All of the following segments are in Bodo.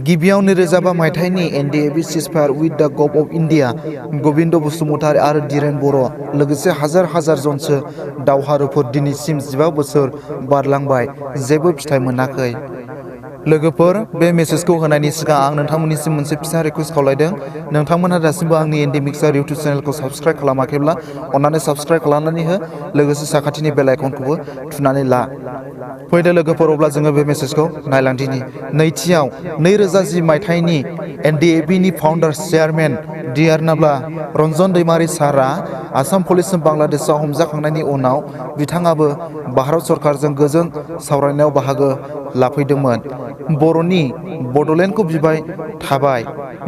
गिबियाव 2005 मायथाइनि एनडिएबि सिजफायार उइथ द गभ अफ इन्डिया गबिन्द बसुमतारी आरो धीरेन बर' लोगोसे हाजार हाजार जनसो दावहारुफोर दिनैसिम 15 बोसोर बारलांबाय जेबो फिथाइ मोनाखै। लोगोफोर बे मेसेजखौ होनायनि सिगां आं नोंथांमोननिसिम मोनसे फिसा रिक्वेस्ट खावलायदों। नोंथांमोनहा दासिमबो आंनि एनडि मिक्सार इउटुब चेनेलखौ साबस्क्राइब खालामाखैब्ला अन्नानै साबस्क्राइब खालामनानै हो लोगोसे साखाथिनि बेल आइकनखौबो थुनानै ला। फैदो लोगोफोर अब्ला जोङो बे मेसेजखौ नायलांदिनि। नैथियाव 2010 मायथाइनि एनडिएबिनि फाउन्डार चेयारमेन डिआरनाब्ला रन्जन दैमारि सारआ आसाम पुलिसजों बांलादेशआव हमजाखांनायनि उनाव बिथाङाबो भारत सरकारजों गोजोन सावरायनायाव बाहागो लाफैदोंमोन। बर'नि बड'लेण्डखौ बिबाय थाबाय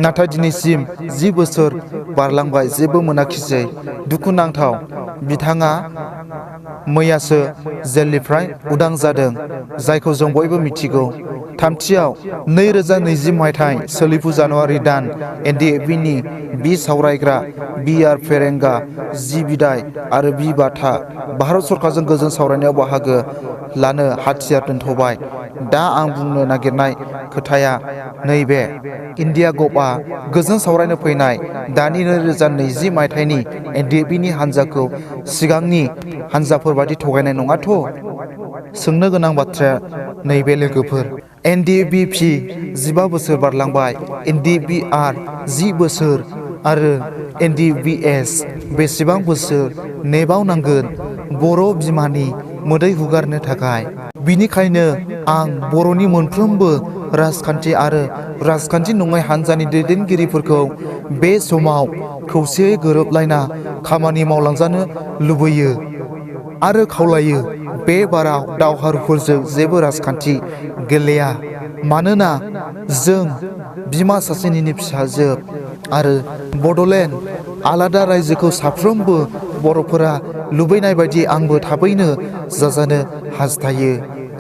नाथाय दिनैसिम 10 बोसोर बारलांबाय जेबो मोनाखिसै। दुखुनांथाव बिथाङा मैयासो जेलनिफ्राय उदां जादों जायखौ जों बयबो मिथिगौ। थामथियाव 2020 मायथाइ सोलिफु जानुवारि दान एनडिएबिनि बि सावरायग्रा बि आर फेरेंगा जि बिदाय आरो बि बाथा भारत सरकारजों गोजोन सावरायनायाव बाहागो लानो हाथियार दोनथ'बाय। दा आं बुंनो नागिरनाय खोथाया नैबे इन्डिया गभआ गोजोन सावरायनो फैनाय दानि 2020 मायथाइनि एनडिएबिनि हान्जाखौ सिगांनि हान्जाफोर बायदि थगायनाय नङाथ'? सोंनो गोनां बाथ्राया नैबे लोगोफोर, एनडिएबि 15 बोसोर बारलांबाय, एनडिएबिआर 10 बोसोर आरो एनडिएबिएस बेसेबां बोसोर नेबावनांगोन बर' बिमानि मोदै हुगारनो थाखाय? बिनिखायनो आं बर'नि मोनफ्रोमबो राजखान्थि आरो राजखान्थि नङै हान्जानि दैदेनगिरिफोरखौ बे समाव खौसेयै गोरोबलायना खामानि मावलांजानो लुबैयो आरो खावलायो। बे बाराव दावहारुफोरजों जेबो राजखान्थि गेलेया मानोना जों बिमा सासेनिनो फिसाजो आरो बड'लेण्ड आलादा रायजोखौ साफ्रोमबो बर'फोरा लुबैनाय बायदि आंबो थाबैनो जाजानो हास्थायो,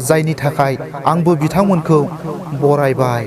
जायनि थाखाय आंबो बिथांमोनखौ बरायबाय।